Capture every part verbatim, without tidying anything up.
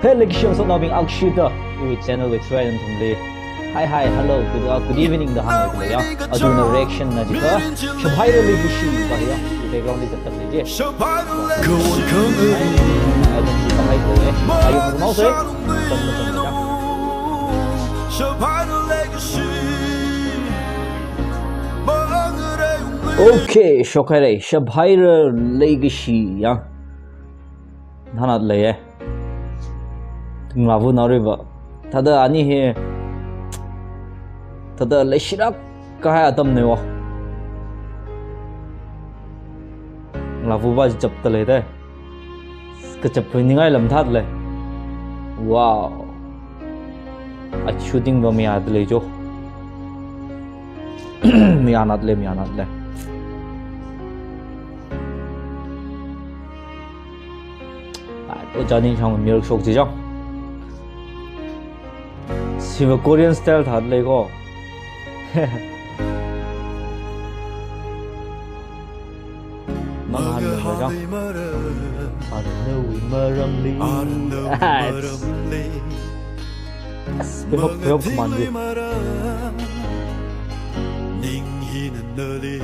Hey, leikashi ngasotnaobing, akashida iwui channel wui tharan nathumli hi, hi, hello, good, uh, good evening da hānglaga lei ya. Athumna reaction na jiakha, Shabhaira Leikashi va ya. Background li zatda lei je. Athumli kahai ko e. Ayo, mau se. Okay, shokhaira, Shabhaira Leikashi ya. Nganāda lei e. Ngalāva̱ naoriva. Thāda ani hi, thāda leishirak kahai atamna wo. Ngalāva̱ va chapda lei de. Kachap ningai lam thāda lei. Wow. A shooting va mayāda lei jo. Mayānāda lei, mayānāda lei. Ai, ojā Ningshang mirror shok chi chang. Siva Korean style thāda lei ko. Mang han le chang. Arnawui maramli. Ai. Pema pema khaman ji. Ning hina nali.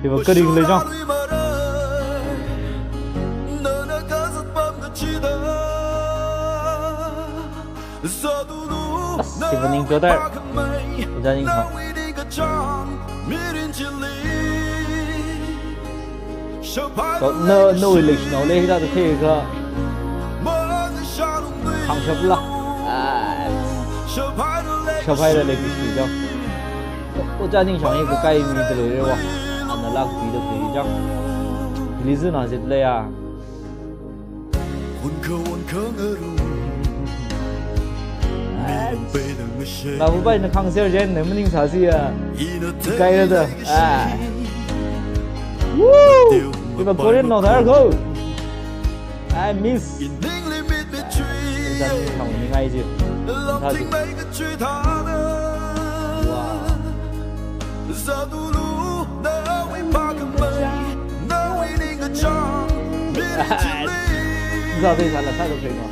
Iva kari lei chang. As, iva ning chotar. Ojā Ningshang. To, na, nawui leishinao lei hithāda theiakha. Khangshap la. Ah. Shabhaira Leikashi chang. Ojā Ningshang hi kakai mida leira wa. Ana lākpida lei chang. Lizuna zip lei ya. Ngalāva̱ va ina khangser jen na maningsāsi ya. Kaira da. Ah. Woo! Iva Korean nao thar ko. I miss. Ojā Ningshang ningai ji. Thā ji. Wow. Zāda sāla sāda khaina.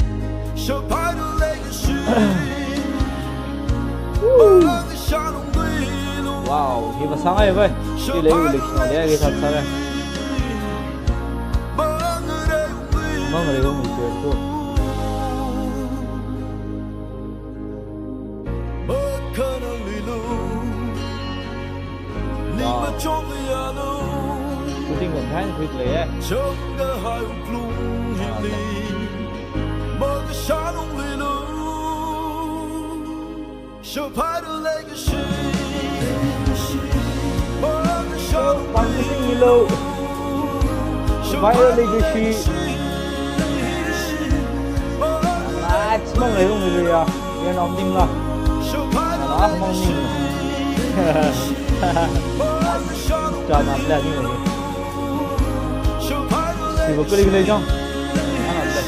Wow, hi masāngai vai. Hi lei leikashi nao lei, hi sāsāra. Mang rei wong mi tu. Wow. Shooting lam thang khuit lei e. Pang sing ilo. Shabhaira Leikashi. Ach mang lei ung ilo ya. Yan om ding la. Ala mang ning. Chana pla ning lei. Siva kali lei chang. Ana pla.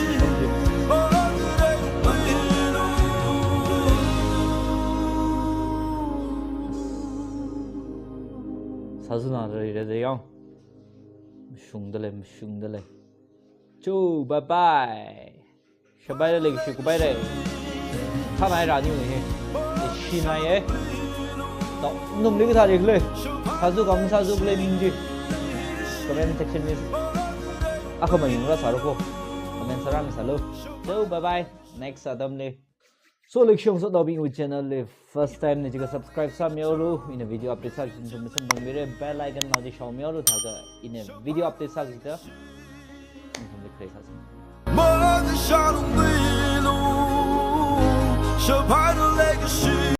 Sāzuna rei rei yang. Mashungda lei, mashungda lei. Chu, bye bye. Shabhaira Leikashi, goodbye lei. Thānai rani uni hi. Shinai e. Nao, num li kathā ri khalei. Sāzu kam sāzu khalei ning ji. Comment section li. Akha mayung ra sāra ko. Comment sāra mi sālu. Chu, bye bye. Next atamli. So, leikashi ngasotnaobing, iwui channel li first time na jiakha subscribe sāmihaolu, ina video update sāki nathum masamphangmira, bell icon naoji shaomihaolu, thākha ina video update sāki da nathumli khalei sāsa.